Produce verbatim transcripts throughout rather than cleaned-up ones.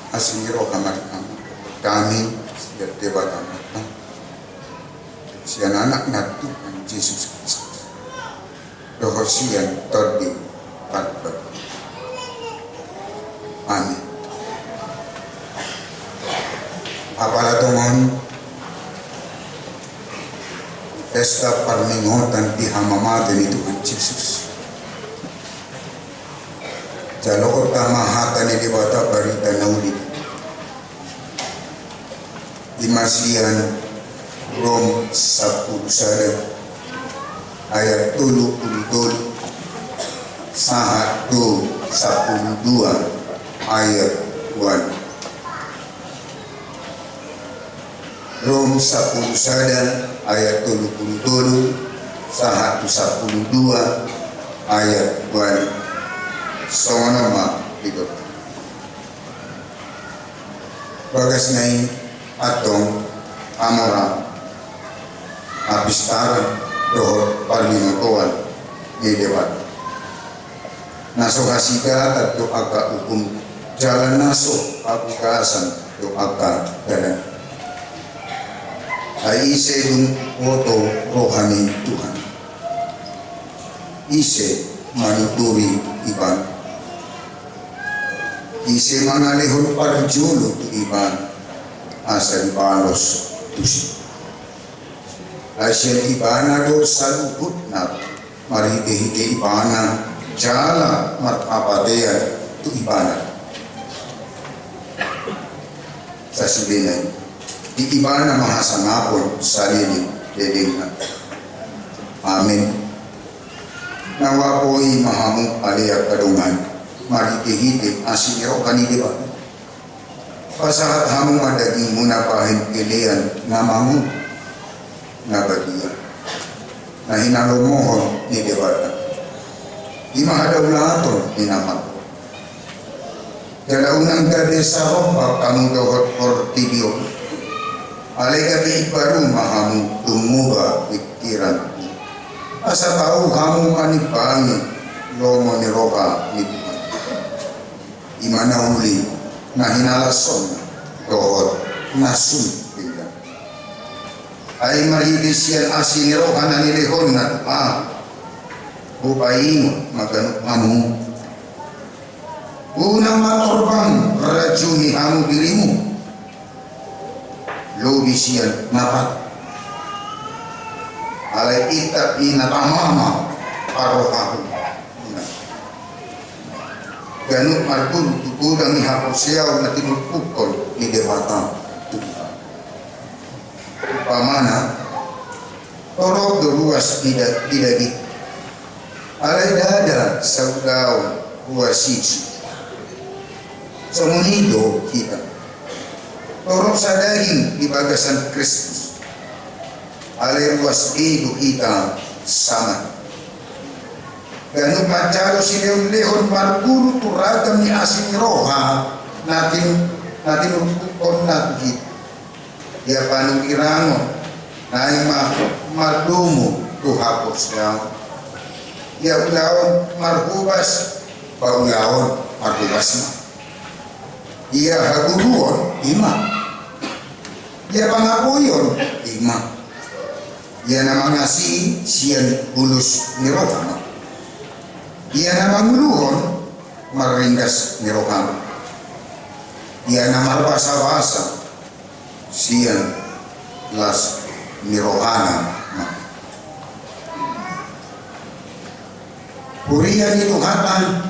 Asi ni roha ma di hamu, hami sian Debata Ama, sian Anakna Tuhan Jesus Kristus, dohot sian Tondi Parbadia. Amin. Apala tongon pesta parningotan di hamamate ni Tuhan Jesus, jaloon ma hata ni Debata, barita na uli i ma sian Rom sampulu sada ayat tolu pulu tolu sahat tu sampulu dua ayat dua. Rom sampulu sada ayat tolu pulu tolu sahat tu sampulu dua ayat dua. Songon on ma didok. Bagasna i antong hamoraon, hapistaran dohot parningotoan ni Debata, na so hasigatan do angka uhum, jala na so habagasan do angka dalan. Ai ise dung boto roha ni Tuhan? Ise manuturi Ibana? Ise mangalehon parjolo tu Ibana asa dibalos tusi? Ai sian Ibana do saluhutna, marhitehite Ibana jala marhapatean tu Ibana. Sasudena i, di Ibana ma hasangapon saleleng lelengna. Amin. Na huapoi ma hamu ale angka dongan, marhitehite asi ni roha ni Debata, pasahat hamu ma dagingmuna bahen pelean na manguhum, na badia, na hinalomohon ni Debata, i ma hadaulaton ni na marroha. Jala unang gabe sarombak hamu dohot portibi on. Alai gabe imbaru ma hamu, tummuba pingkiran, asa tau hamu manimbangi lomo ni roha ni Tuhan, i ma na uli, na hinalashonna dohot na sun pinda. Ai marhite sian asi ni roha na nilehonna tu ahu, hupaingot ma ganup hamu. Unang ma torbang rajumi hamu dirimu lobi sian na patut. Alai intap ni na tama ma parrohahon. Ganup marguru tu godang ni haporseaon na tinurpukkon ni Debata tu ibana. Umpamana, torop do ruas di da-, di daging, alai ndada saulaon ruas i. Songon i do hita, torop sadaging di bagasan Kristus, alai ruas be do hita saman. Ganup manjalo silehonlehon marguru tu ragam ni asi ni roha na tin-, na tinurpukkonna tu hita. Ia panurirang on, naeng ma mardomu tu haporseaon. Ia ulaon marhobas, ba ulaon marhobas ma. Ia haguruon, i ma. Ia pangapoion, i ma. Ia na mangasii sian bulus ni roha ma. Ia na manguluhon marringgas ni roha ma. Ia na marbasabasa sian las ni rohana ma. Huria ni Tuhanta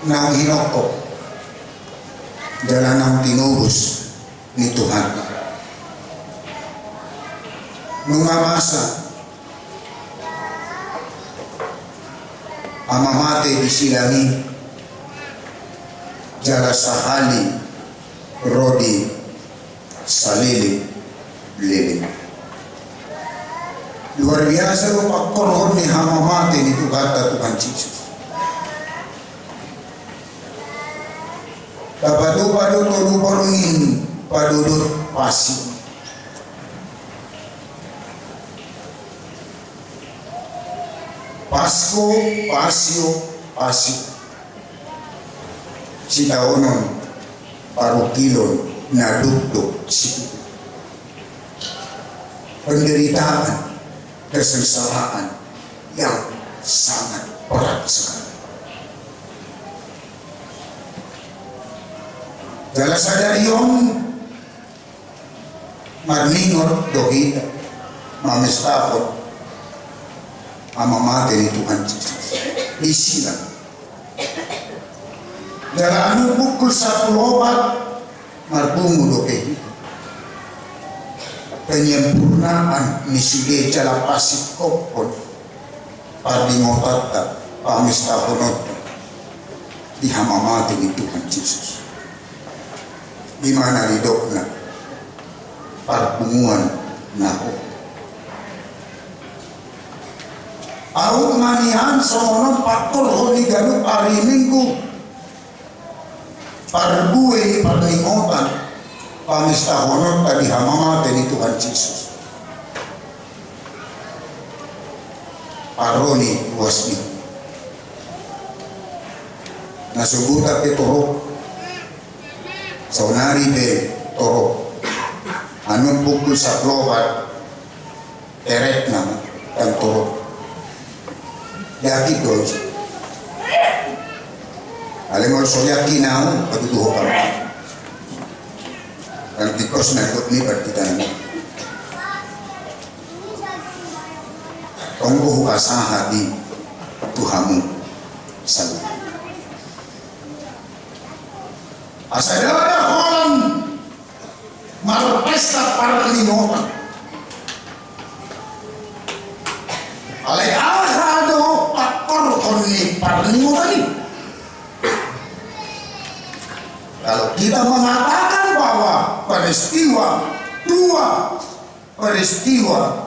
naung hinophop jala naung tinobus ni Tuhanta. Nunga masa ama mate di silang i, jala sahali ro di saleleng leleng. Luar biasa do pangkorhon ni ama mate ni Tuhanta Tuhan Jesus. Tapatupa do tolu borngin padodot Paskua. Paskua, Paskua, Paskua. Sitaonon Parungkilon na dokdok situtu. Penderitaan, kesengsaraan yang sangat berat sekali. Jala sadari on marningot do hita mamestahon hamamate ni Tuhan Jesus. Disi na. Jala annon pukul sampulu opat marpungu dope hita penyempurnaan ni sude jala pasingkophon parningotanta, pamestahononta di hamamate ni Tuhan Jesus. Di mana didokna parpunguan na ho. Aut ma nian songon on pangkorhon ni ganup ari Minggu, parbue ni parningotan pamestahononta di hamamate ni Tuhan Jesus. Parro ni ruas ni na so buta pe torop, saonari pe torop. Annon pukul sampulu opat terek nama kan torop. Yakin do. Alai molo so yakin au, patuduhon hamu. Kan tikos na ikut ni berarti kan. Tonggo hupasahat i tu hamu saluhut. Asa ndada holan marpesta parningotan. Alai aha do pangkorhon ni parningotan i? Kalau kita mengatakan bahwa peristiwa dua peristiwa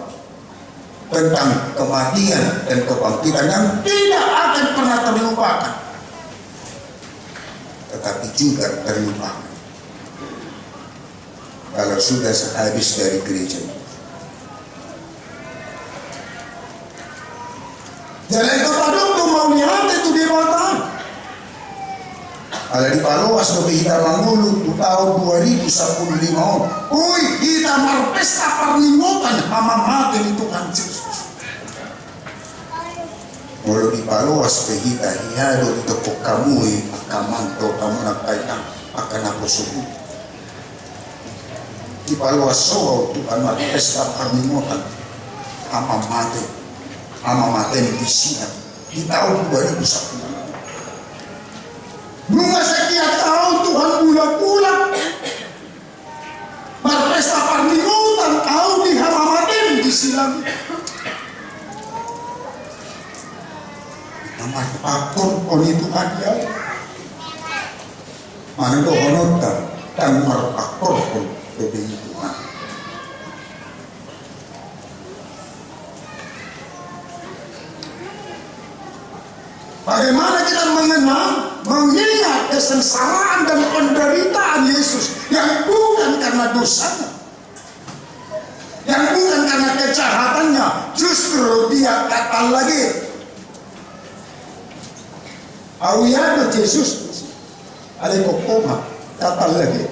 tentang kematian dan kebangkitan yang tidak akan pernah terlupakan, tetapi juga terlupakan kalau sudah sehabis dari gereja. Jala i tapadok do mauliate tu Debata. Ala dipaloas dope hita mangolu tu taon dua ribu sampulu lima on. Ui, hita marpesta parningotan hamamate ni Tuhan Jesus. Molo dipaloas pe hita, hea do ditopot hamu i angka amang dohot hamu na pailang, angka naposo. Dipaloas ho au Tuhan marpesta parningotan hamamate, hamamate ni disi na di taon dua ribu sampulu. Nunga sekian taon Tuhan mulak-mulak marpesta parningotan au di hamamate ni disi na. Amat pakon on i Tuhan ya. Manang dohononta, ndang marpangkorhon dope i Tuhan. Bagaimana kita mengenang, mengingat kesengsaraan dan penderitaan Yesus yang bukan karena dosanya, yang bukan karena kejahatannya, justru dia kata lagi, au ia do Jesus. Alai kok koma, kata lagi.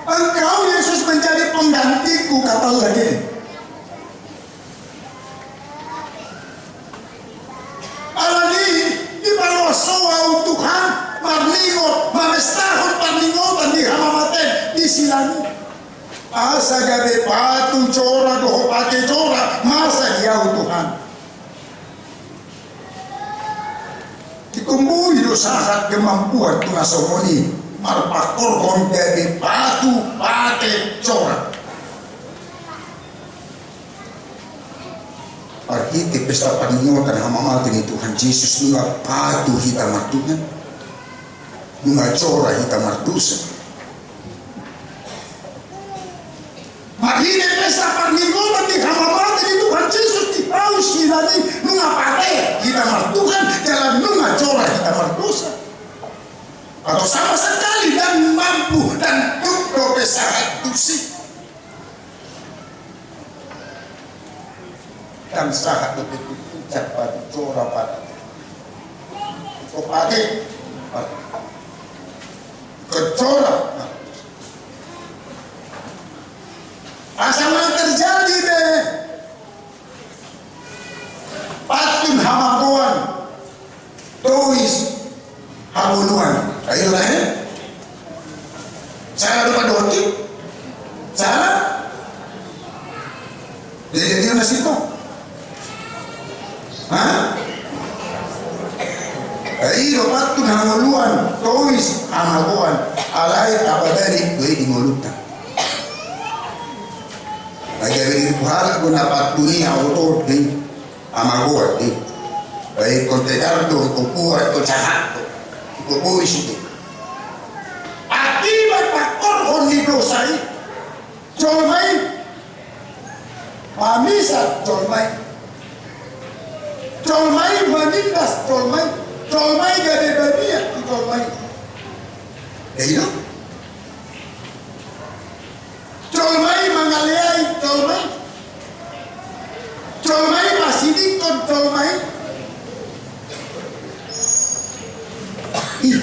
Engkau Yesus menjadi penggantiku, kata lagi. Alani i dipaloas ho au Tuhan marningot, mamestahon parningotan di hamamate ni disi na. Asa gabe patu jora dohot pate jora masa di au Tuhan. Ditumbuhi do sahat kemampuan tu na songon i marpangkorhon gabe patu pate jora. Marhite pesta parningotan hamamate ni Tuhan Jesus nunga patu hita martuhan, nunga jora hita mardosa. Marhite pesta parningotan di hamamate ni Tuhan Jesus di hau silani nunga pate hita martuhan jala nunga jora hita mardosa. Atau sama sekali ndang mampu dan tuk dope sahat tusi. Ndang sahat dope tu puncak patu jora patu. So pate. Kecora. Asa unang terjadi be pantun hamagoan, tois hangoluan. Ayo lah, eh. Salah do pandohan i? Salah? Jadi dia masih kok. Hah? Eh, i do pantun hangoluan, tois hamagoan. Alai tabalik do i di ngolunta. Ai gabe di buhala guna pantun i, au do i. Hamagoan i. Baik ingkon tegar do, ingkon kuat do, jahat do, ingkon boi sude. Akibat pangkorhon ni dosa i, jolma i mamisat, jolma i, jolma i manindas, jolma i, jolma i gabe babiat tu jolma i. Jadi do. Jolma i mangaleai jolma i. Jolma i masidingkon jolma i. Ih.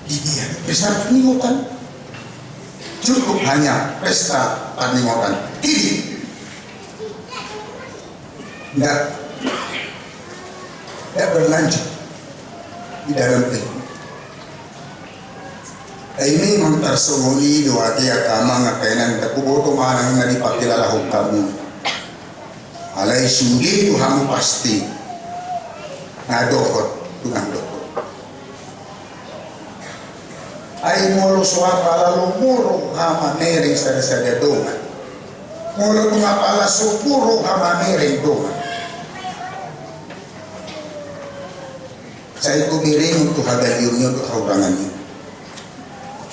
Di dia pesta parningotan. Cukup hanya pesta parningotan. Tidak. Tidak. Tidak berlanjut di dalam ilmu. Ai memang tarsongon i do ate angka amang, angka inang, ndang huboto manang na dipakilalahon hamu. Alai sude do hamu pasti na dohot, unang dohot. Ai molo so apala lomo roha mamereng sada-sada dongan. Molo tung apala sogo roha mamereng dongan. Sai huberengon tu hagalion i on tu hahurangan i.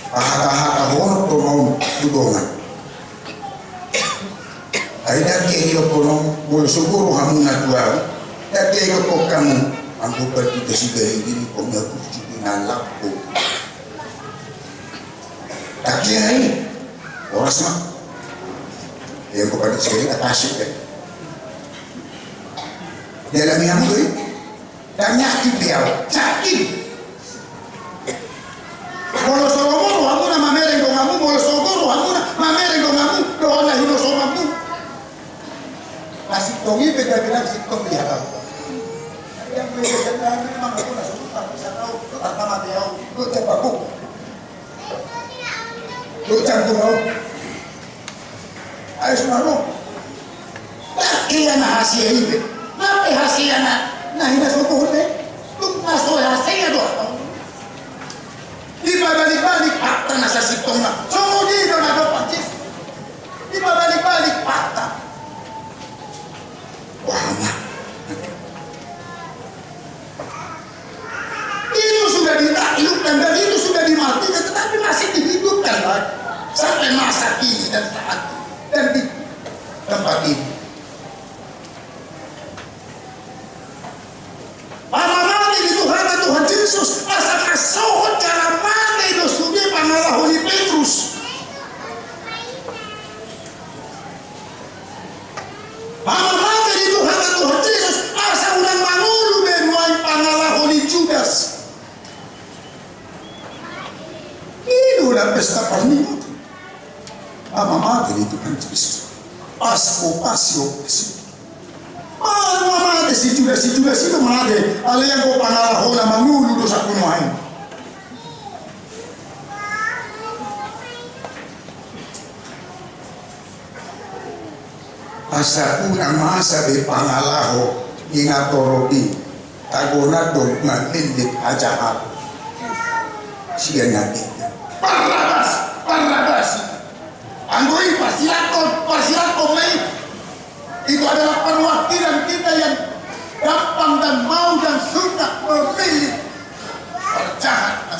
Pahata-hata honok do ma on tu dongan. Ai ndang dia didokkon on, molo sogo rohamuna tu ahu, ndang dia didokkon hamu, anggo ba tu dasi gari gini, kau nyaku si pinalak ko. Ndang dia i, horas ma. Ia kau pada seri atas i. Dialami hamu do i. Ndang yakin be au, yakin. Molo so lomo rohamuna mamereng donganmu, molo sogo rohamuna mamereng donganmu, dohot na hinosonganmu. Na sintong i pe gabe nang sintong di hata. Yang beda sendiri memang aku na suka bisa tahu, pertama dia, lu coba buku. Dua campur au. Ayo, sumaro. Ndang hea na hasea i be. Ndang hea hasea na, na hinasogohon be. Tung na so hasea do. Dipabalik-balik fakta na sasintongna. Songon i do na didok Jesus. Dipabalik-balik fakta. Wah, na. Itu sudah ditaklukkan dan itu sudah dimatikan, tetapi masih dihidupkan lagi sampai masa kini dan saat ini dan di tempat ini. Pamanami di Tuhan, Tuhan Jesus, asa masohot jala mate do sude pangalaho ni Petrus. Pamanami di Tuhan, Tuhan Jesus, asa unang mangolu be nuaeng pangalaho ni Judas. I do na pesta parningot. Pamanami di Tuhan Jesus. Pasko, Pasko, Pasko. Mate si Judas, si Judas i do mate. Alai anggo pangalahona mangolu do sakunuaeng. Asa unang masa be pangalaho ni natorop i, tagonan do mamillit hajahaton. Sian na tinggal. Barrabas, Barrabas. Anggo i parsilakkon, parsilakkon ma i. Itu adalah perwakilan kita yang gampang dan mau dan suka memilih parjahat,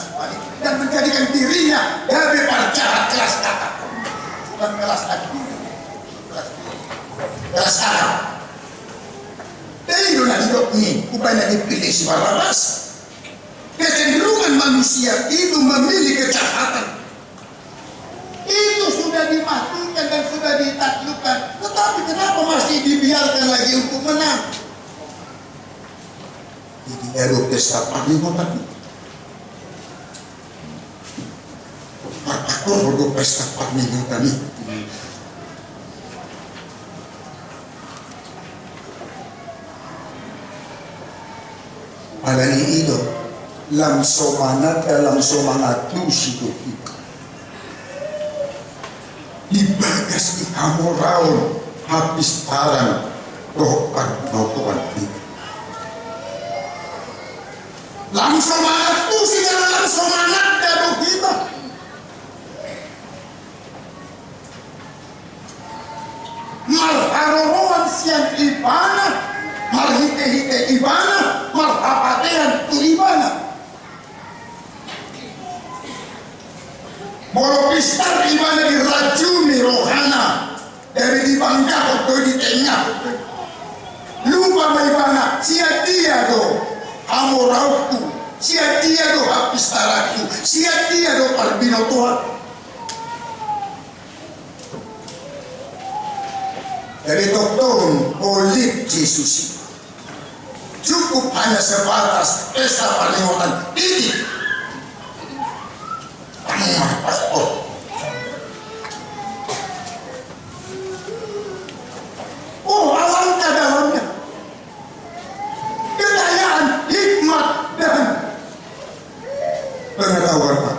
dan menjadikan dirinya gabe parjahat kelas kakap. Bukan kelas anak. Kelas, kelas kakap. Jadi, do na didok ni, upaya dipilih si Barrabas. Kecenderungan manusia itu memilih kejahatan. Itu sudah dimatikan dan sudah ditaklukkan. Tetapi kenapa masih dibiarkan lagi untuk menang? Dia do pesta parningotan i. Marpangkorhon do pesta parningotan i. Alani i do, lam so mananda, lam so mangantusi do hita di bagas ni hamoraon, hapistaran dohot parbinotoan i. Lam so mangantusi jala lam so mananda do hita. Marharoroan sian Ibana, marhitehite Ibana, marhapatean tu Ibana. Molo pistar Ibana, dirajumi rohana, jadi dibanggahon do, ditengahon do. Lupa ma Ibana, sian dia do hamoraonku, sian dia do hapistaranku, sian dia do parbinotoanku. Jadi tongtong holit Jesus i. Cukup hanya sebatas pesta parningotan, titik. Tanggung pas, oh. Oh, alangkah dalamnya kekayaan hikmat dan pengetahuan, Pak.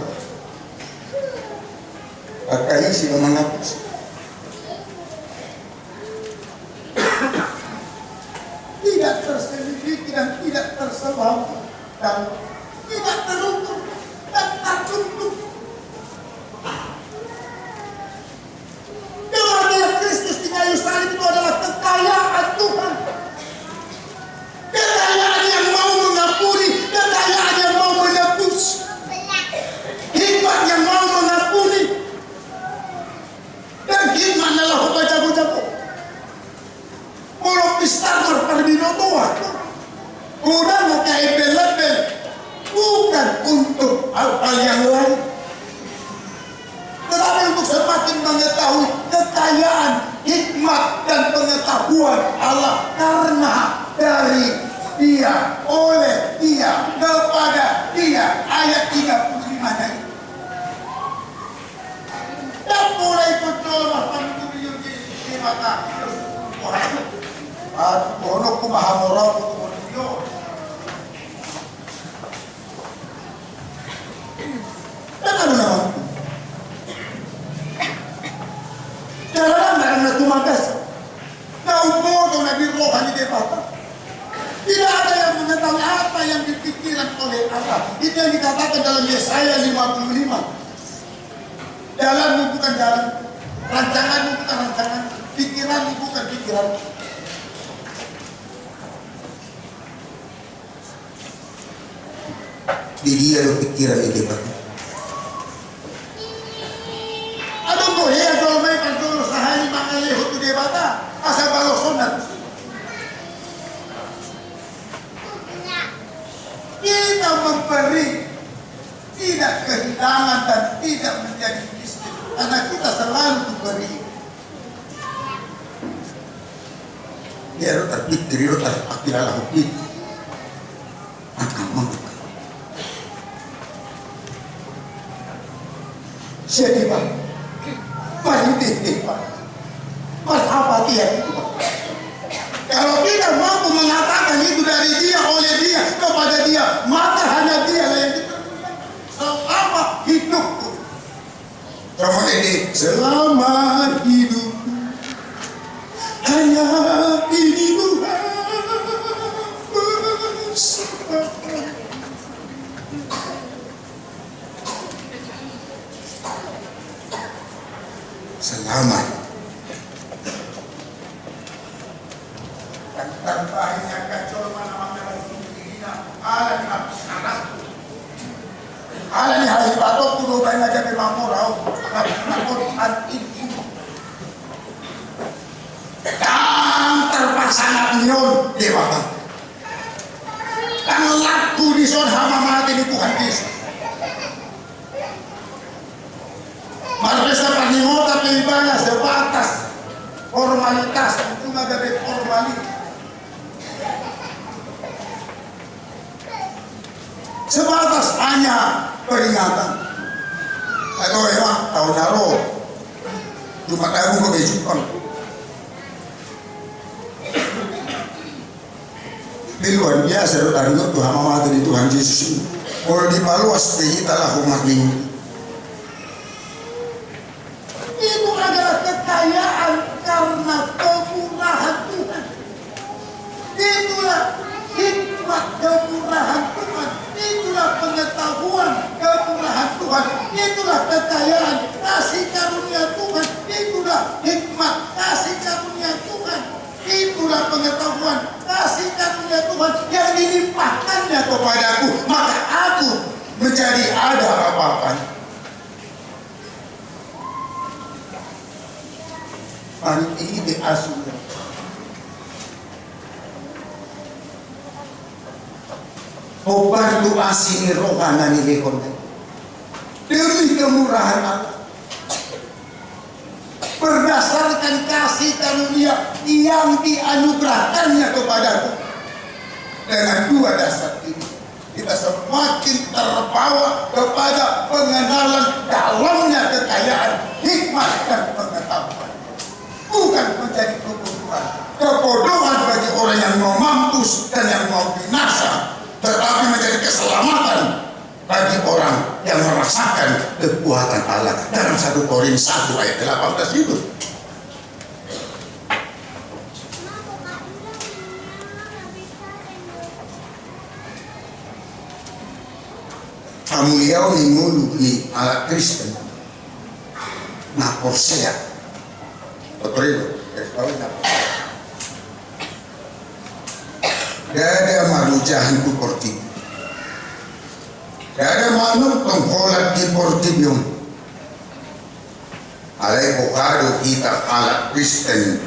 Angka isi ma mangantusi. Tidak terselidiki dan tidak terselami dan tidak terukur dan tertutup. Kematian Kristus di kayu salib itu adalah kekayaan Tuhan. Kekayaan yang mau mengampuni, kekayaan yang mau menebus. Hikmat yang mau mengampuni. Dan hikmat na laho pajago-jago. Molo pistar marparbinotoan, godang angka embel-embel, bukan untuk hal-hal yang lain, tetapi untuk semakin mengetahui kekayaan, hikmat, dan pengetahuan Allah karena dari Dia, oleh Dia, kepada Dia. Ayat tiga puluh lima tadi. Ndang pola ikut jolma panuturion Jesus Debata. Aduh, bonoku ma hamoraonku tu dia. Ndang adong na mampu. Jala ndang adong na tumagas. Na umboto na di roha ni Debata. Tidak ada yang mengetahui apa yang dipikirkan oleh Allah. Itu yang dikatakan dalam Yesaya lima puluh lima. Jalanmu bukan jalan, rancanganmu bukan rancangan, pikiranmu bukan pikiran. Di dia do pikiran ni Debata. Adong do hea jolma i parjolo sahali mangalehon tu Debata asa balosonna. Kita memberi tidak kehilangan dan tidak menjadi miskin karena kita selalu diberi. Dia ro tarpikir, ro tarpakilala hobi. Angka mangka. Jadi, Pak, Pak, ini, Pak. Marhapatean. Kalau kita mampu mengatakan itu dari dia, oleh dia, kepada dia, maka hanya dialah yang kita. Selama hidupku. Sama ini, selama hidupku, hanya ini Tuhan. Selamat. Tangtang bahen ni angka jolma na mangalehon dirina ala ni hapistaranku. Ala ni hahipatonku do bahen na gabe mamora on. Tapi na on an ini. Ndang tarpasangap ni on Debata. Ndang laku dison hamamate ni Tuhan Jesus. Marpesta parningotan pe ibana sebatas formalitas, cuma gabe formalitas. Sebatas hanya peringatan. Atau emang tahun lalu cuma tahu kok Jumat. Di luar biasa do tadi tu hama mati di Tuhan Yesus ini. Kalau dipaluas pe hita lah umat ini. Itu adalah kekayaan karena kemurahan Tuhan. Itulah hikmat kemurahan Tuhan. Itulah pengetahuan kemurahan Tuhan. Itulah kekayaan kasih karunia Tuhan. Itulah hikmat kasih karunia Tuhan. Itulah pengetahuan kasih karunia Tuhan yang dilimpahkan-Nya kepadaku, maka aku menjadi ada apa-apanya. Panitia di asu. Obat tu asi ni roha na nilehon demi kemurahan Allah. Berdasarkan kasih karunia yang dianugerahkan-Nya kepadaku. Dengan dua dasar ini, kita semakin terbawa kepada pengenalan dalamnya kekayaan hikmat dan pengetahuan. Bukan menjadi kebodohan. Kebodohan bagi orang yang mau mampus dan yang mau binasa, tetapi menjadi keselamatan bagi orang yang merasakan kekuatan Allah. Dalam satu Korintus satu ayat delapan belas itu. Hamuliaon ni ngolu ni halak Kristen na porsea. Otorilo, garis bawah na porsea. Ndada marojahan tu portibi. Ndada manongtong holan di portibi on. Alai boha do hita halak Kristen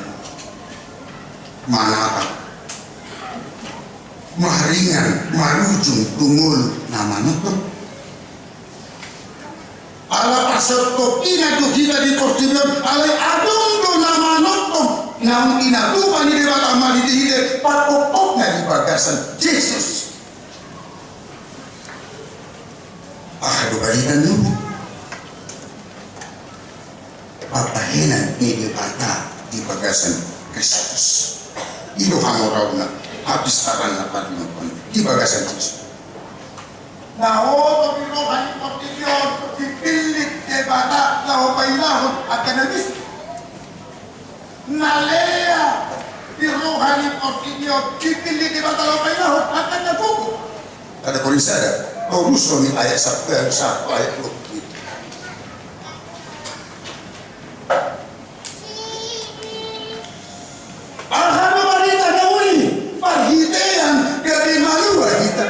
manatap, maringan, marujung tu ngolu na manongtong. Ala parsatopina do hita di portibi on, alai adong do na manongtong, naung inatupa ni Debata ma di hita, pakophopna di bagasan Jesus. Aha do barita ni uli? Pambahenan ni Debata di bagasan Kristus. I do hamoraonna, hapistaranna, parlinggomanna di bagasan Jesus. Na oto di roha ni portibi on, dipillit Debata laho pailahon angka na bisuk. Na lea di roha ni portibi on, dipillit Debata laho pailahon angka na gogo. Sada Korintus sada, tolu, soni ayat satu, ayat satu, ayat dua puluh. Aha do barita na uli? Parhitean gabe malua hita.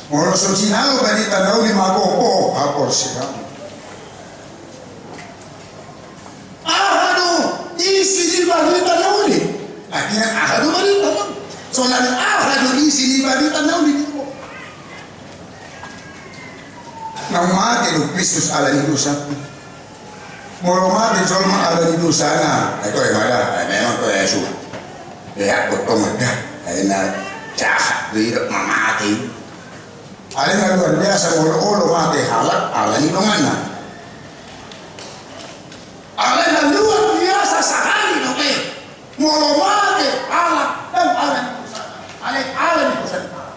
Molo so jinalo barita na uli, magopo haporseaon. Aha do isi ni barita na uli? Artinya, aha do barita na uli? Sonari aha do isi ni barita na uli? Naung mate do Kristus ala ni dosa. Molo mate jolma ala ni dosana, ai toe ma da, ai memang toe asu. Ia, botong ma da, ai na jahat do i do mamate. Alai na luar biasa molo olo mate halak ala ni donganna. Alai na luar biasa sahali dope molo mate halak dang ala ni dosana, alai ala ni dosa ni halak,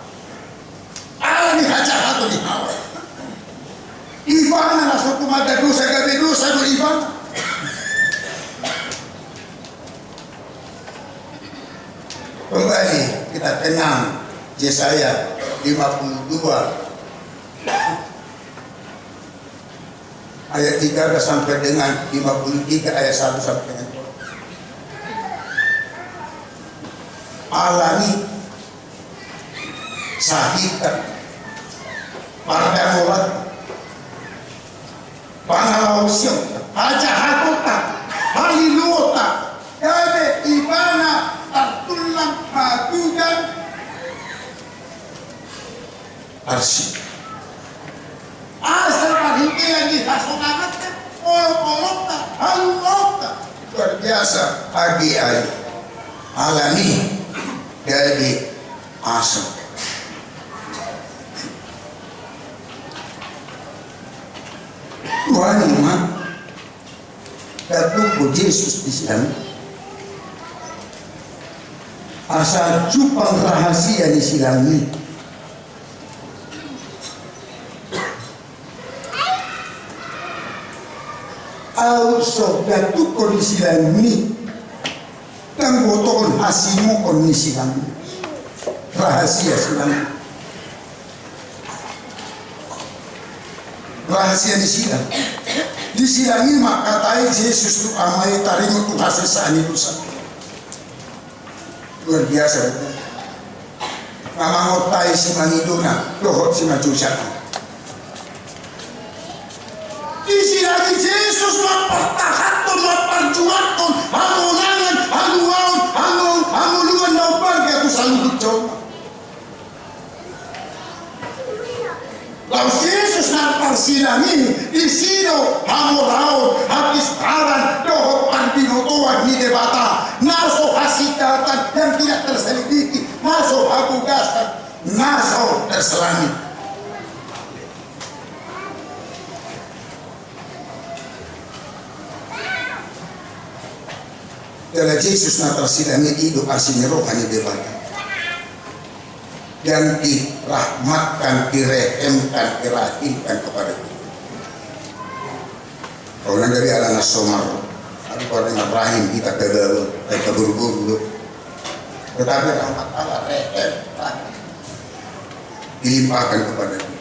ala ni hajahaton ni halak. Ibana na so tumanda dosa gabe dosa do ibana. Kembali kita kenang Yesaya lima puluh dua ayat tiga belas sampai dengan lima puluh tiga ayat satu sampai dengan dua. Alani sahita, pardamolan, pangalaosion, hajahatonta, haliluonta, gabe ibana tartullang matudan. Arsi. Asa marhite ni hasonangan, olok-olokta, haluaonta. Luar biasa, agi ai. Alani, gabe Asa. Wani ma, datang ko Jesus di silang. Asa jumpang rahasia ni silang ni. Au so datang ko di silang ni. Dang huboto hasimukon ni silang. Rahasia silang. Rahasia ni silang. Di silang i mangkatai Jesus tu Ama i taringot tu hasesaan ni dosa. Luar biasa. Nga mangontai simangido na dohot simanjujak. Di silang i Jesus mampartahankon, mamparjuangkon hamonangan, haluaon, hango-, hangoluan na ummarga tu saluhut jolma. Laos Jesus na tarsilang i, disi do hamoraon, hapistaran, dohot parbinotoan ni Debata, na so hasintongna yang tidak terselidiki, na so habogasan, na so terselami. Jala Jesus na tarsilang i do asi ni roha ni Debata. Yang dirahmatkan, direhemkan, dirahimkan kepada kita. Kalau nanti ala na somar, aku pada rahim kita ke dalam, ke buru-buru. Tetapi rahmat Allah, rehem, rahim dilimpahkan kepada kita.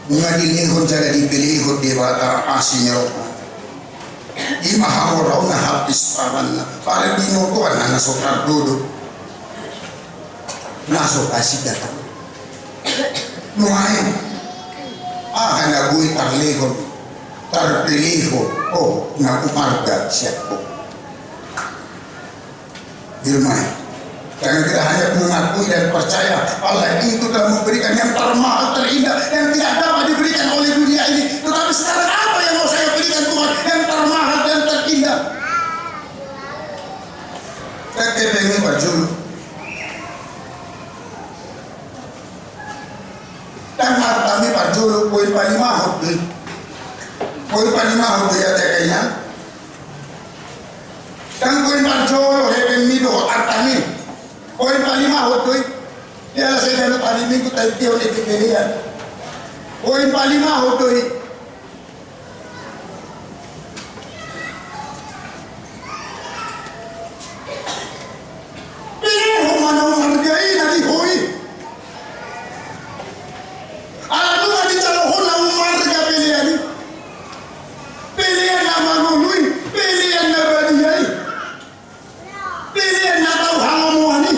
Nunga dilehon jala dipelehon Debata asi ni roha. I ma hamoraonna, hapistaranna, parbinotoanna na so tardodon. Na so hasintongna. Nuaeng. Aha na boi tarlehon, tarpelehon, oh, na ummarga sian ho. Di rumah. Jangan kita hanya mengakui dan percaya Allah itu telah memberikan yang termahal, terindah, yang tidak dapat diberikan oleh dunia ini. Tetapi sekarang apa yang mau saya berikan, Tuhan, yang termahal dan terindah? Kan hepeng i parjolo. Kan arta i parjolo, poin palimahon do i. Poin palimahon do i, ate, ate, inang. Kan poin parjolo hepeng i dohot arta i. Poin palimahon do i. Ia, sai ganup ari Minggu taidehon i di pelean. Poin palimahon do i. Pelehon ma na ummarga i na di ho i. Ala nunga dijalo ho na ummarga pelean i. Pelean na mangolu i, pelean na badia i. Pelean na tau hangomoan i.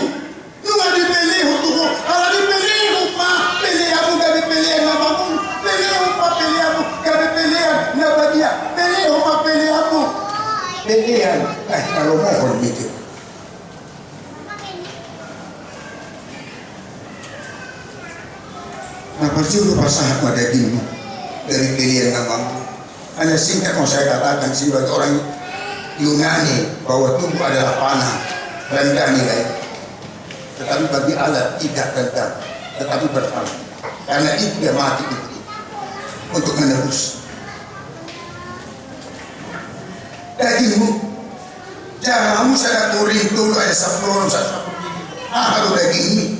Nunga dipelehon tu ho, ala dipelehon ma peleanmu gabe pelean na mangolu, pelehon ma peleanmu gabe pelean na badia, pelehon ma peleanmu. Pelean, eh, na lomohon nangkin. Na parjolo pasahat ma dagingmu dari pelean na mangolu. Hanya singkat mau saya katakan, sebagai orang Yunani, bahwa tubuh adalah panah, rendah nilai. Tetapi bagi Allah tidak rendah, tetapi berharga. Karena itu dia mati untuk itu, untuk menebus. Dagingmu. Jala hamu sada Korintus tolu ayat sampulu onom sahat sampulu pitu. Aha do dagingmi?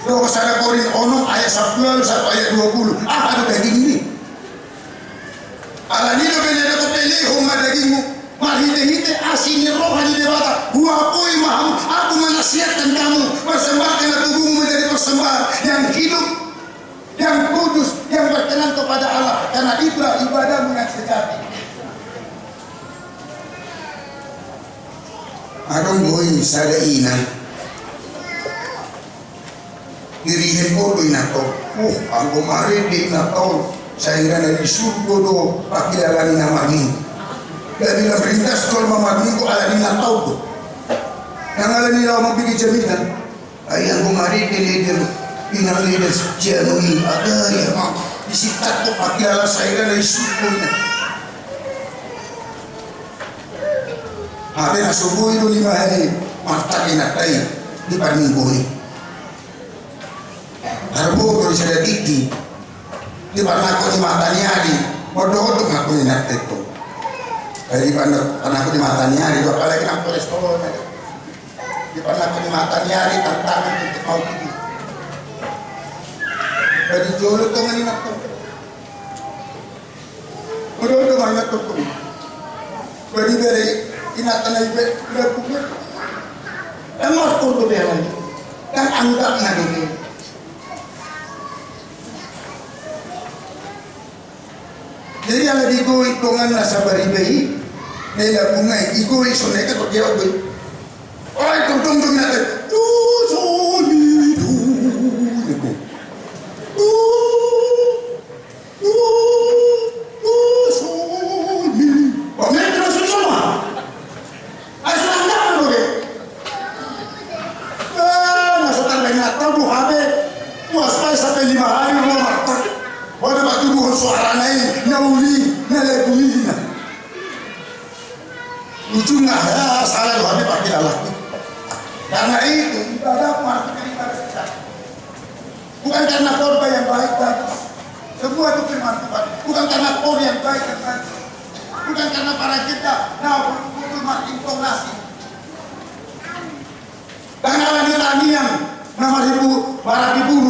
Dohot sada Korintus onom ayat sampulu onom sahat ayat dua pulu. Aha do dagingmi? Alani i do umbahen na dapot, pelehon ma dagingmu marhitehite asi ni roha ni Debata. Huapoi ma hamu, aku menasihatkan kamu, persembahkanlah tubuhmu menjadi persembahan yang hidup, yang kudus, yang berkenan kepada Allah, karena itulah ibadahmu yang sejati. Adong boi sada inang. Dirihen do inanta on. Uh, anggo marende inanta on, sai ra na di surgo do pangkilalaan ni na marminggu. Jadi lam ringgas jolma marminggu ala ni inanta on do. Nang ala ni laho mambege jaminan. Ai anggo marende leder, inang leder, janu i, aga ia ma, disittak do pangkilalaan, sai ra na di surgo inang. Hape na so boi do lima hali martangki nangkin. Di parminggu i. Tarboto di sada tingki. Di parnangkok ni mata ni ari. Mondok-ondok ma tu ni nateto. Jadi parnangkok ni mata ni ari. Dua kali lagi nang polres tolo. Di parnangkok ni mata ni ari tantangan untuk mau tingki. Jadi jolo tongan ni nateto. Olo do ma inna tongtong. Bari bari inna tanai be be kuku. Emar kondo be lagi. Kan anggap na do be. Jadi ala digoi tongan na sabari be i. Nela bungai igoi soneka kok dia goi. Oi tongtong tong inna tanai. Tu soli tu. Tu. Ujungna, ya, salah do hami pakai alat. Karena itu, ibadah, ibadah. Bukan karena khotbah yang baik, bagus. Semua itu firman Tuhan. Bukan karena khor yang baik, yang bagus. Bukan karena para kita, nah, betul-betul makin intonasi. Karena lagi tangiang, nama ribu, para ribu.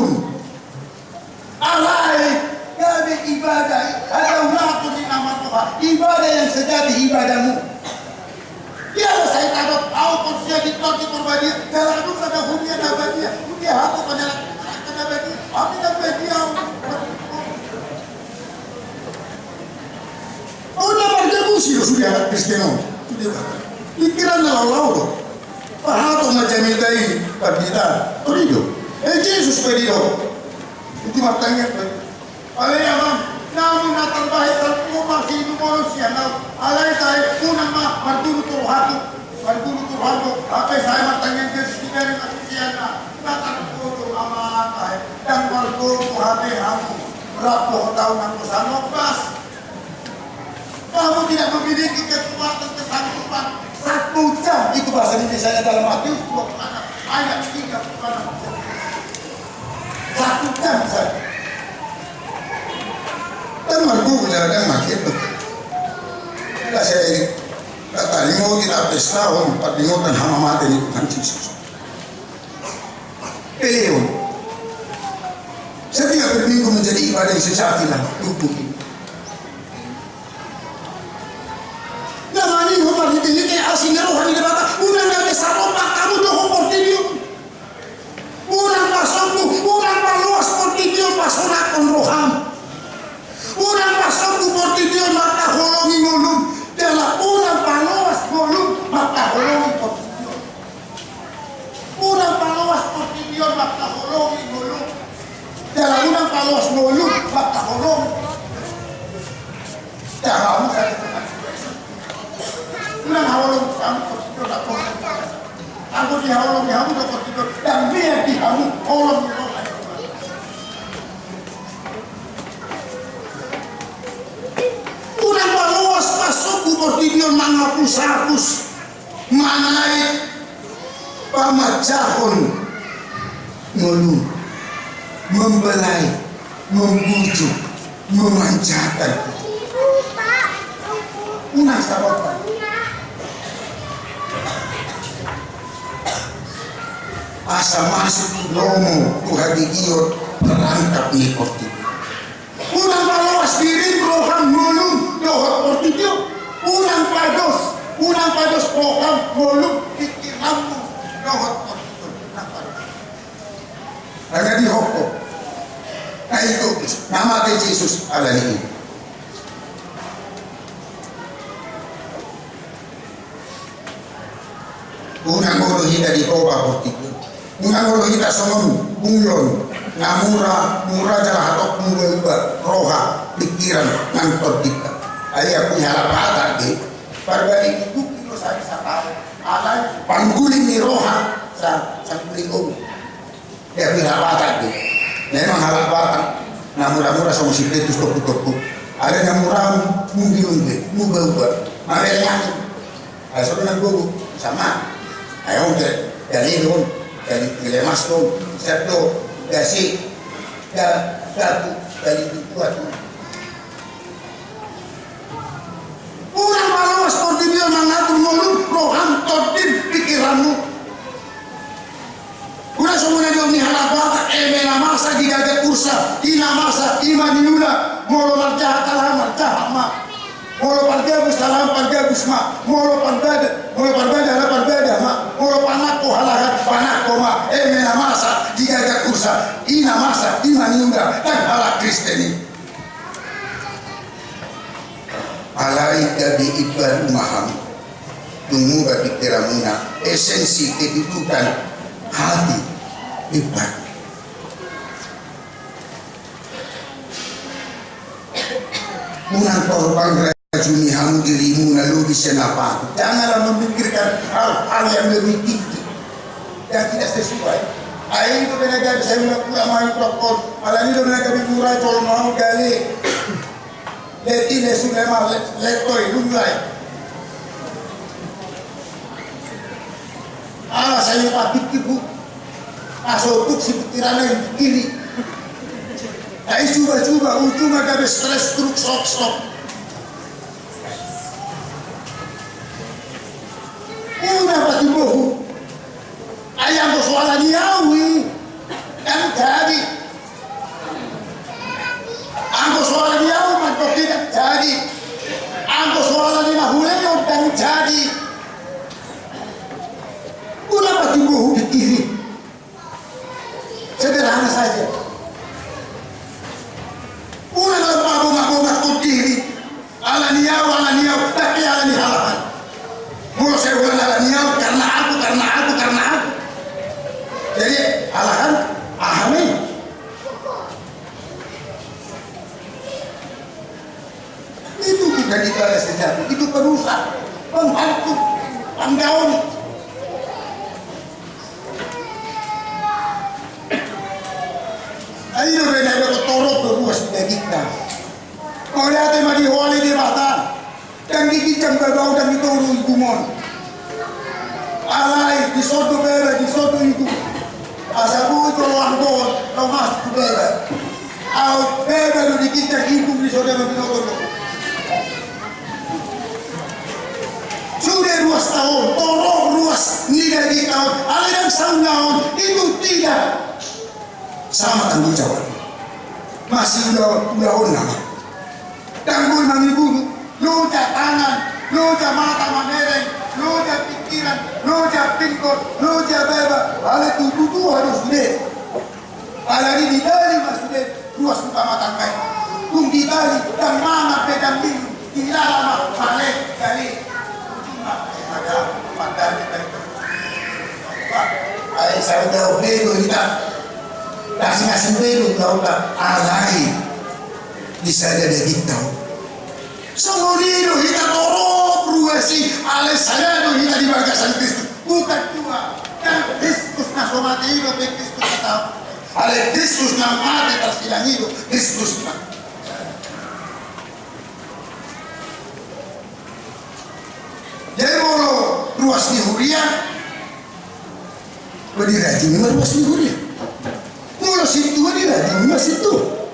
Alai, gabe ibadah, ada ulaku di nama Tuhan. Ibadah yang sejati, ibadahmu. Ia sai tadok au porsia di Tuhan di Porbadia, dalam dosa dah hudia na badia, hudia aku pada na badia, aku na badia. Au na marjabu si do sude anak Kristen on. Pikiran na lalau do. Pahato ma jamita i, pardita. Ori do. Eh, Jesus pe di do. Itu martangiang pe. Alai Amang, namu na tarbahen salpu ma si inumon sian au. Alai tahe unang ma marguru tu rohangku. Marguru tu rohangku. Hape sai martangiang Jesus di bere na sian na. Na targuru Amang tahe. Ndang marguru hape hamu. Rap dohot au nang dosa nobas. Kamu tidak memiliki kekuatan kesanggupan. Satu jam itu bahasa Indonesia dalam Matius dua puluh enam ayat tiga puluh enam. Satu jam saja. Dan mampu berjalan mati itu. Tidak saya ini. Kata lima tidak pesta, oh, empat lima dan hama mati ini bukan Yesus. Peleon. Setiap berminggu menjadi ibadah yang sejati lah, tubuh ini. Namanya hormat di tinggi asi ni roha ni Debata, unang gabe saropa hamu dohot portibi on. Unang pasombu, unang paloas portibi on pasonangkon roham. Unang pasombu portibi on martaholongi ngolum, jala unang paloas ngolum martaholongi portibi on. Unang paloas portibi on martaholongi ngolum. Jala unang paloas ngolum martaholongi. Jala unang haholongi hamu portibi on. Anggo dihaholongi hamu do portibi on, ndang mian di hamu holong ni roha. Unang paloas pasombu portibi on mangapus-apus. Manait pamanjahon ngolu, membelai, membujuk, memanjakan. Unang saropa. Asa masuk lomo tu hagigion perangkap ni portibi. Unang paloas dirim, roham, ngolum dohot portibi on. Unang pados, unang pados roham, ngolum, pikiranmu dohot portibi on. Unang pados. Anggo dihophop, na itu nama ni Jesus alani i. Unang olo hita di Toba portibi on. Unang olo hita songon bunglon na mura, mura jala hatop, mura uba roha, pikiran nang tondinta. Ai aku ni halak Batak de. Parbalik ni bukti do sai sataon. Alai pangguling ni roha sa, sangguling obu. Dia pun halak Batak tu. Memang halak Batak. Na mura-mura sama si Petrus topu-topu. Ada na mura mungkin mungkin muba-uba. Mabel yang. Ada satu nang gogo sama. Ayo oke. Jadi itu. Kali lemas do, sado, gasi, da, dapu, kali dua tu. Unang maloas portibi on mangatur ngolum, roham, tondin, pikiranmu. Unang songon na didok ni halak Batak, eme na masa digagat ursa, i na masa i ma niula, molo marjahat halak marjahat ma. Molo pargabus halak pargabus ma, molo parbada, molo parbada halak parbada ma, molo panangko halak panangko ma, eme na masa digagat ursa, i na masa i ma niula, ndang halak Kristen i. Alai gabe imbaru ma hamu, tung muba pikiranmuna, esensi kedudukan hati imbaru. Unang torbang rajumi hamu dirimuna lobi sian na patut. Janganlah memikirkan hal-hal yang lebih tinggi, yang tidak sesuai. Ai i do bena gabe sai mula-mula main tokon. Alani do bena gabe mura jolma on gale. Leti lesu lema le-, letoi lunglai. Ala sai patik ibu. Aso tuk si pikiran na i kiri. Ai cuba-cuba ujungna gabe stres, stroke, shock, stroke. Unang patimbohu. Ai anggo so ala ni au i, ndang jadi. Anggo so ala ni au mandok i, ndang jadi. Anggo so ala ni na hulehon, ndang jadi. Unang patimbohu pikiri. Sederhana saja. Unang lam mabonga-bonga pikiri. Ala ni au, ala ni au, tapi ala ni halak an. Molo sai holan ala ni au, karena aku, karena aku, karena aku. Jadi, halak an, aha ma i? Itu bukan ibadah sejati, itu perusak, penghancur, panggaon. Ai do bena, torop do ruas di dagingta. Mauliate ma di ho ale Debata. Ndang diginjang babau, ndang ditoru igum on. Alai dison do baba, dison do igum. Asa boi jolo anggo on laho masuk tu baba. Aut baba do diginjang, igum dison do binoto do. Sude ruasta on, torop ruas ni dagingta on, alai ndang saulahon, itu tidak sama tanggung jawab. Masiula-ulaonna ma. Ndang boi mangibulu, loja tangan, loja mata mamereng, loja pikiran, loja pinggol, loja baba, alai tutu tuha do sude. Alani ditali ma sude ruas ni pamatangkai. Tung ditali, ndang mangan pe ndang minum, dilala ma, male, gale. Ujungna, maka, pandali, baik. Ai saudara bedo hita. Kasih-kasih bedo, kau tak alai. Di sada dagingta on. Songon i do hita torop ruas i, alai sada do hita di bagasan Kristus. Bukan dua. Ndang Kristus na so mate i dope Kristus na tau. Alai Kristus na mate tarsilang i do Kristus na. Jadi molo ruas ni huria, dirajumi ma ruas ni huria. Molo sintua, dirajumi ma sintua.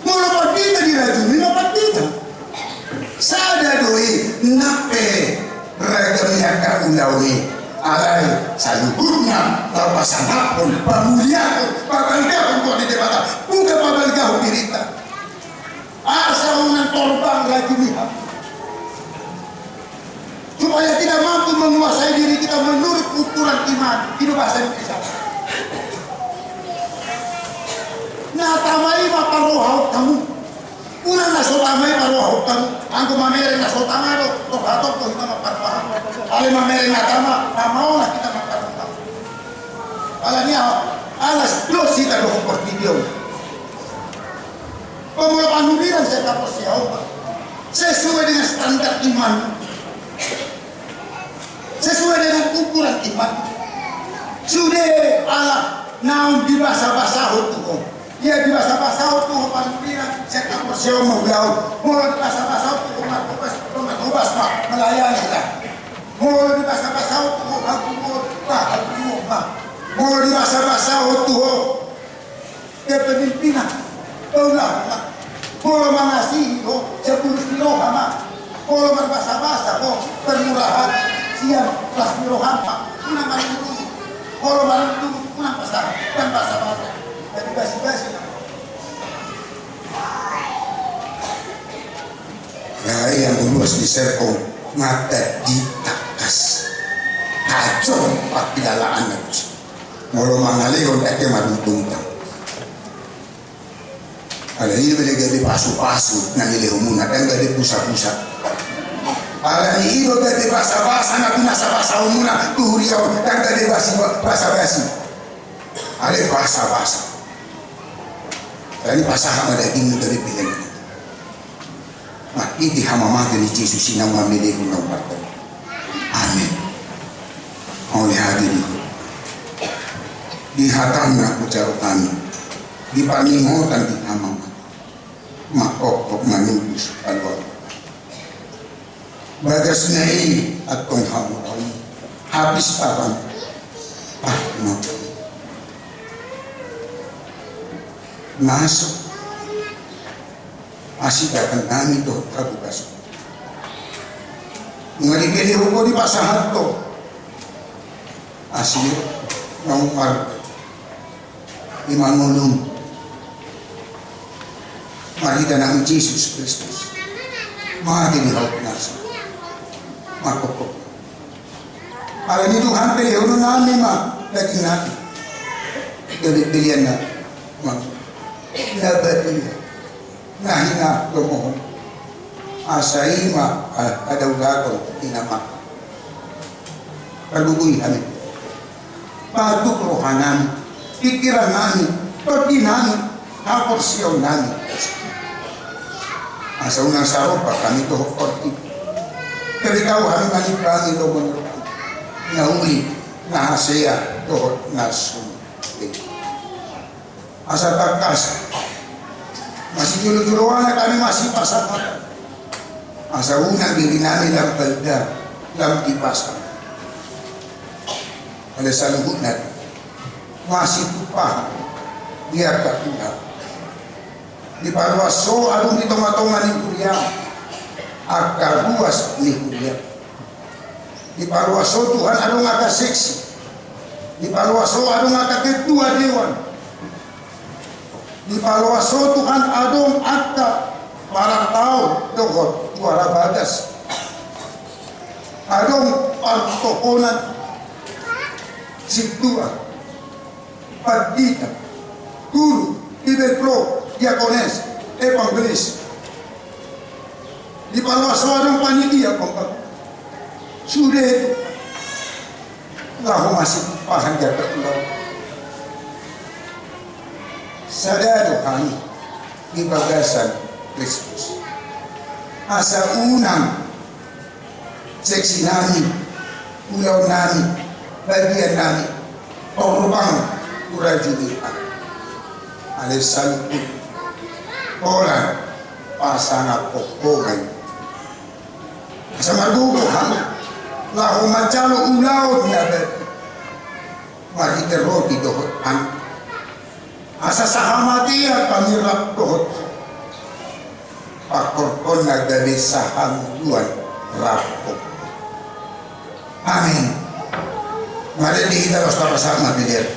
Molo pandita, dirajumi ma pandita. Sada do i, nang pe ragam ni angka ulaon i, alai saluhutna tapasangaphon, pamuliahon, pabalgahon tu Debata, bukan pabalgahon dirinta. Asa unang torbang rajumi hamu. Supaya kita mampu menguasai diri kita menurut ukuran iman. Itu bahasa Indonesia. Na tama i ma parrohahon hamu. Unang na so tama i parrohahon hamu. Anggo mamereng na so tama do, torhatop do hita ma parrohahon. Alai mamereng na tama, na maolah hita ma parrohahon. Alani aha? Ala dos hita dohot portibi on. Pamula panurirang sai taporseaon ma. Sesuai dengan standar iman. Sesuai dengan ukuran iman. Sude ala naung dibasabasahon tu ho. Ia dibasabasahon tu ho panurirang sai taporseaon ma ulaon. Molo dibasabasahon tu ho marhobas, marhobas ma melayani hita. Molo dibasabasahon tu ho haguruon, ma haguruon ma. Molo dibasabasahon tu ho kepemimpinan, paulahon ma. Molo mangasihi ho, sian bulus ni roha ma. Molo marbasabasa ho, permurahan, sian las ni roham ma. Unang marungutungut. Molo marungutungut, unang pasahat, unang basabasa. Jadi basi-basi. Alai anggo ruas ni serpong, mata ditangkas. Tajom pangkilalaanna tusi. Molo mangalehon, ndang marungutungut. Alai i do gabe pasu-pasu na nilehonmuna, ndang gabe pusa-pusa. Alai i do gabe basa-basa na pinasabasahonmuna tu huria on, ndang gabe basi-, basa-basi. Alai basa-basa. Alai pasahat ma dagingmu gabe pelean. Marhite hamamate ni Jesus i naung mamelehon naung martonggo. Amen. Mauliate di ho. Di hatam na hujalo hami, di parningotan di hamamate, mangkophop manubus paluaon. Bagasna i antong hamu on, habis papan. Ah, no. Naso asi dakan nami dohot habugason. Nunga dipelehon ho, dipasahat ho. Asi naung mar i mangolum. Marhite Anakmu Jesus Kristus, mate di haut nasa. Mangkophop. Alani Tuhan, pelehonon nami ma daging nami gabe pelean na, na badia, na hinaholongan. Asa i ma, ah, hadaulaton di na mangkok. Pargogoi hami. Patuk roha nami, pingkiran nami, tondi nami, haporseaon nami. Asa unang saropa hami dohot portibi. Gabe tau hami manimbangi lomo ni roha, na uli, na hasea dohot na sumpe. Asa tangkas masijolo-joloan hami, masipasangap. Asa unang diri nami lam paida, lam dipasang. Alai saluhutna masitupa di angka Tuhan. Dipaluas ho adong di tonga-tonga ni huria, angka ruas ni huria. Dipaluas ho Tuhan adong angka seksi. Dipaluas ho adong angka ketua dewan. Dipaluas ho Tuhan adong angka parantau dohot juara bagas. Adong partohonan sintua, pandita, guru, bibelvrouw, diakones, evangelis. Dipaluas ho adong panitia, kompak. Sude laho masitupa hami di angka ulaon. Sada do hami di bagasan Kristus. Asa unang seksi nami, ulaon nami, bagian nami torbang tu rajuni. Alai saluhut holan pasangaphon ho ma i. Asa margogo hami laho manjalo ulaon na badia marhite roti dohot anggur. Asa sahamatean hami rap dohot ho, pangkorhonna gabe sahangoluan rap dohot ho. Amen. Mari di hita laos tapasahat ma pelean.